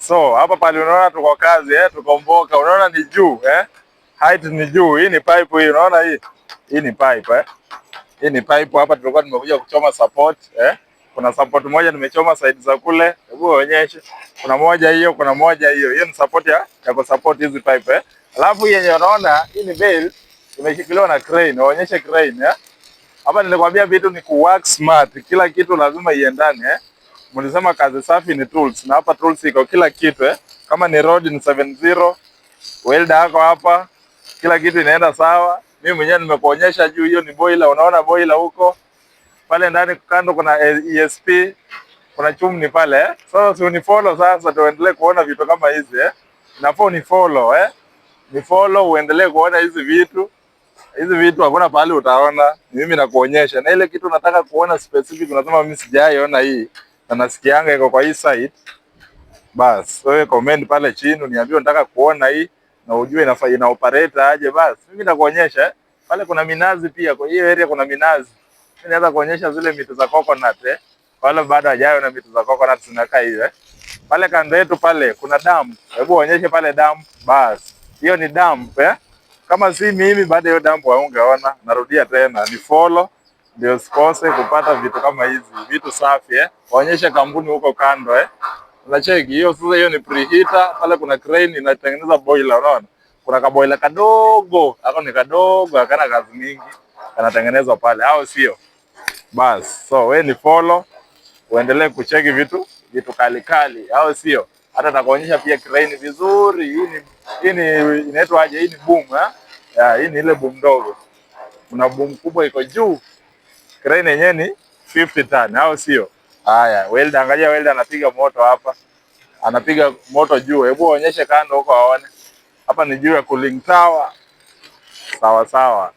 So hapa pale unaona tuko kazi eh, tuko mboka. Unaona ni juu eh? Height ni juu. Hii ni pipe hii, unaona hii? Hii ni pipe eh? Hii ni pipe hapa tulikuwa tumekuja kuchoma support eh? Kuna support moja nimechoma side za kule, hebu waonyeshe. Kuna moja hiyo, kuna moja hiyo. Hiyo ni support ya kusupport hizi pipe eh? Alafu hii yenye unaona hii ni bale imeshikiliwa na crane. Waonyeshe crane eh? Hapa nilikwambia vitu ni ku work smart, kila kitu lazima iendane eh? Mlisema kazi safi ni tools, na hapa tools iko kila kitu eh? Kama ni rod ni 70, welder yako hapa, kila kitu inaenda sawa. Mimi mwenyewe nimekuonyesha juu, hiyo ni boiler, unaona boiler huko pale ndani, kando kuna ESP, kuna chimney pale eh? Sasa si unifollow sasa, tuendelee kuona vitu kama hizi eh? Nafaa unifollow eh? Ni follow uendelee kuona hizi vitu. Hizi vitu hakuna pahali utaona, ni mimi nakuonyesha. Na ile kitu nataka kuona specific, unasema mimi sijaiona hii na nasikianga iko kwa hii site, bas wewe comment pale chini uniambie unataka kuona hii na ujue inafaa ina operate aje, bas mimi nakuonyesha eh. Pale kuna minazi pia, kwa hiyo area kuna minazi. Mimi naweza kuonyesha zile miti za coconut eh. Wale bado hawajaona miti za coconut zinakaa hivi eh. Pale kando yetu pale kuna dam, hebu onyeshe pale dam. Bas hiyo ni dam eh. Kama si mimi bado hiyo dam haungeona. Narudia tena, ni follow ndio usikose kupata vitu kama hizi, vitu safi eh. Waonyeshe kampuni huko kando eh. Unacheki hiyo sasa, hiyo ni preheater pale. Kuna crane inatengeneza boiler, unaona kuna kaboiler kadogo hako ni kadogo, hakana kazi mingi, kanatengenezwa pale, au sio? Bas, so we ni follow uendelee kucheki vitu kali kali, au sio? Hata nakuonyesha pia crane vizuri. Hii ni inaitwa aje? Hii ni boom eh? Ya, hii ni ile boom ndogo. Kuna boom kubwa iko juu. Crane yenyewe ni 50 ton, au sio? Haya, welder, angalia welder anapiga moto hapa. Anapiga moto juu. Hebu onyeshe kando huko waone. Hapa ni juu ya cooling tower. Sawa sawa.